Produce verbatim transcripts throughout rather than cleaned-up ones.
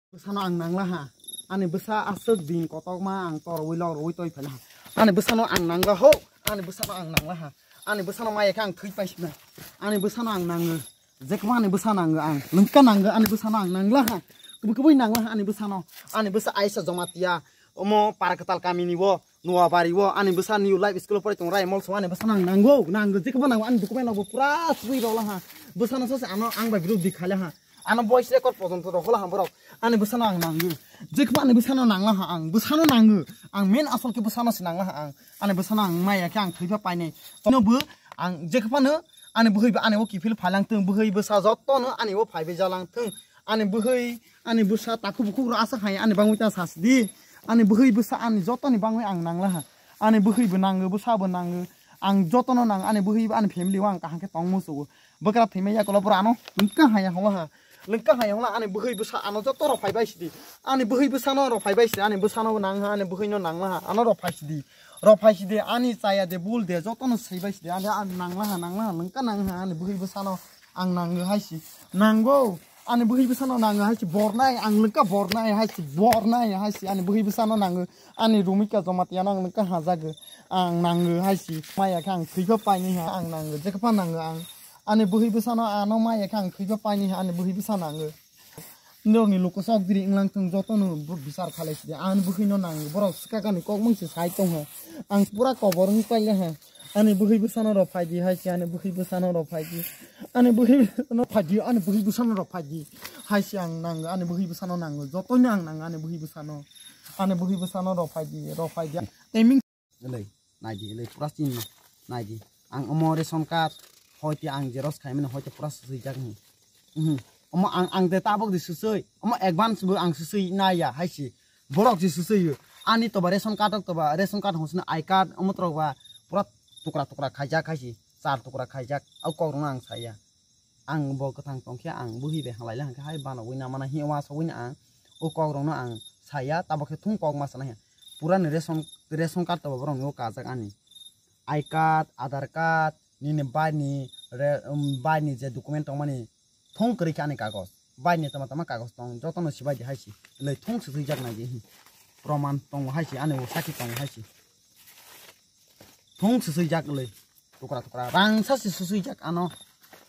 Bwsano ang nangla ha. Ani bwsa aswk din kotokma ang torwi lok rwi toi phaila ha. Ani bwsano ang nangla ho. Ani bwsano ang nangla ha. Ani bwsano maya khe ang thwi paisina. Ani bwsano ang nango. Jekhma ani bwsa nango ang. Lengka nango ani bwsano ang nangla ha. Kubui kubui nangla ha ani bwsano. Ani bwsa Aisha Jamatia. Omo Parakwtal kamini o. Nuabari o ani bwsa New Life School o pori tongo, Raimol song ani bwsano ang nango, nango, jekhebo nango, ani document rokbo pura swi rwla ha. Bwsano sose ano ang bai birodhi khaila ha. Ano voice record pojonto rok hola ha borok. Ani bwsano ang nango. Jekhebo ani bwsano nangla ha ang. Bwsano nango. Ang main asol khe bwsano se nangla ha ang. Ani bwsano ang maya khe ang thwipa painai. Chino bo ang jekhebano ani bwhwi bo ani o kiphil phailang thung, bwhwi bwsa jotono ani o phaibai jalang thung. Ani bwhwi, ani bwsa takhuk bukhuk rok aswk hai ani bangwi ta sasidi. Ani bwhwi bwsa ani jotoni bangwi ang nangla ha. Ani bwhwi bo nango, bwsa bo nango. Ang jotono nang, ani bwhwi bo ani family o ang kaham khe tong musugo. Bwkra thwima yakulo bwrano lengka haya holo ha. Lengka haya holo ani bwhwi bwsa ano joto rok phaibai sidi. Ani bwhwi bwsano rok phaibai sidi. Ani bwsano bo nang ha, ani bwhwino nangla ha. Ano rok phai sidi. Rok phai sidi. Ani chaya de bul de jotono saibai sidi. Ani, ani nangla ha, nangla ha. Lengka nang ha ani bwhwi bwsano. Ang nango hai si. Nango. Ani bwhwi bwsano nango hai si. Bornai. Ang lengka bornai hai si. Bornai hai si. Ani bwhwi bwsano nango. Ani rumika Jamatia no ang lengka hajago. Ang nango hai si. Maya khe ang thwipa paini ha. Ang nango. Jekha pa nango ang. Ani bwhwi bwsano ano maya khe ang thwipa paini ha. Ani bwhwi bwsa nango. Norokni luku sok diri wnglang thung jotono bo bichar khalai sidi. Ani bwhwino nang borok swkakani kok mungsi sai tongha. Ang pura kobor wng paila ha. Ani bwhwi bwsano rw phaidi hai se, ani bwhwi bwsano rw phaidi. Ani bwhwi bwsano phaidi, ani bwhwi bwsano rw phaidi. Hai se ang nango, ani bwhwi bwsano nango. Jotoino ang nango ani bwhwi bwsano. Ani bwhwi bwsano rw phaidi, rw phaidi. Timing Elei, naidi, elei, pura chini, naidi. Ang omo ration card, hoite ang xerox khaimani, hoite pura swswijak ni. Mhm. Omo ang, ang de tabok di swswi. Omo advance bo ang swswi naiya, hai si. Borok si swswi. Ani toba ration card, toba ration card hosna I card, omo torok ba pura tukra tukra khaijak, hai si. Char tukra khaijak, au kok rwno ang saya. Ang bo kwthang tongkhe ang bwhwi bai halai le hwnkhe hai banogwi namana hi wasogwi no ang o kok rokno ang saya, tabok khe thung kok ma sana he. Pura ni ration, ration card tobo borok ni o kajak ani. I card, Aadhaar card, nini bai ni re-, um, bai ni je document tongmani thung kwrwi khe ani kagoj. Bai ni tama tama kagoj tong jotono sibai di hai si. Lei thung swswijak nai di hi. Proman tongo hai si, ani o sakhi tongo hai si. Thung swswijak lei. Tukra tukra. Rang sa si swswijak ano.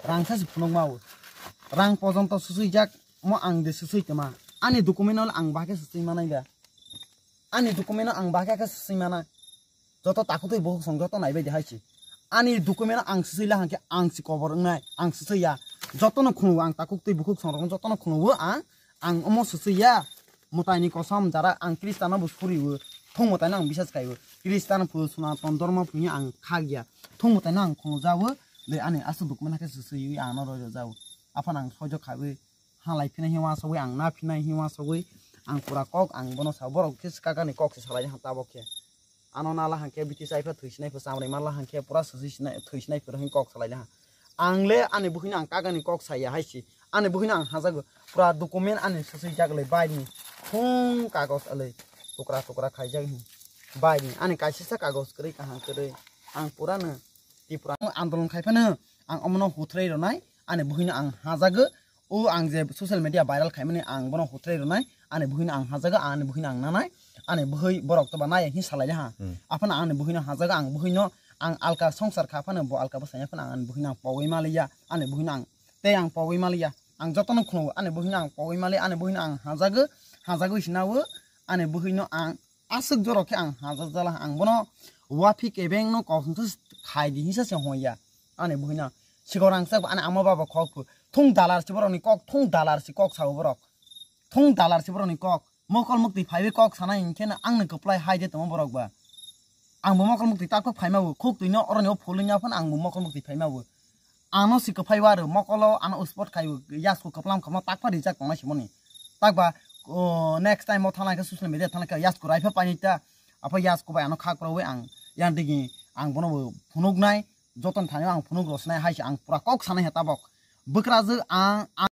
Rang sa si phunuk ma o. Rang pojonto swswijak mo ang de swswi tama. Ani document no ang bahai khe swswi manai ba. Ani document no ang bahai khe swswi mana. Joto takhuk twi bukhuk song joto naibai de hai si. Ani document no ang swswi la hwnkhe ang si kobor wngnai. Ang swswi ya. Jotono khunu ang takhuk twi bukhuk song rok jotono khunu o ang. Ang omo swswi ya. Mwtaini kosom jara ang Khristiano bo suriwo, thung mwtaino ang bisas kaiwo. Khristian phu Sonaton dormo phu ang khagya. Thung mwtaino ang khungjao, de ani aswk document khe swswi ang no roi rojao. Aphano ang soijo khaiwi, halai phinai hiwa sogwi, ang na phinai hiwa sogwi, ang pura kok ang bono sa, borok khe swkakani kok se salai ha tabok khe. Ano nala hangkhe biti chaiphra thwisinai pho chamrai mala hangkhe pura swswi sinai, thwisinai pho hing kok salai ha. Ang le ani buhino ang kagani kok saya hai si. Ani buhino ang hajago pura document ani swswi jak le bai ni. Khung kagos ale tukra tukra khaijak ni. Bai ni ani kaisisa kagos kwrwi kaham kwrwi. Ang pura no Tripura andolon khai phano ang omono huthrai ronai ani buhino ang hajago. O ang je social media viral khaimani ang bono huthrai rwnai, ani buhino ang hajago, ani buhino ang nanai, ani buhi borok toba nai hin salai ha. Hmm. Aphano ani buhino hajago, ang buhino ang alka songsar kha phano bo alka bwsanya phano ang ani buhino ang pogwi maliya, ani buhino ang tei ang pogwi maliya. Ang jotono khungo ani buhino ang pogwi maliya, ani buhino ang hajago, hajago sinawo ani buhino ang aswk jorok khe ang hajak jala ang bono waphik ebeng no kok hwnsa khai di hinsa se hoya ani buhino sikor ang sak ani ama baba kok thung dalar si borok ni kok thung dalar si kok sao borok thung dalar si borok ni kok mokol mukti phaiwi kok sana hinkhe no ang ni kwplai hai de tongmo borok ba ang bo mokol mukti tak phai ma bo khuk twi no oro ni o phul wngya phano ang bo mokol mukti phai ma bo. Ano si kwphai waro mokolo ano spot khai yasko kwplam kwplam takpa rijak tongnai simoni. Takba, o, next time o thanglai khe social media thanglai khe yasko raipha painita. Apha yasko bai ano khak rogwi ang yang digi ang bono bo phunuknai, joton thani ang phunuk rosnai hai se ang pura kok sanai ha tabok. Bwkrajwk ang, ang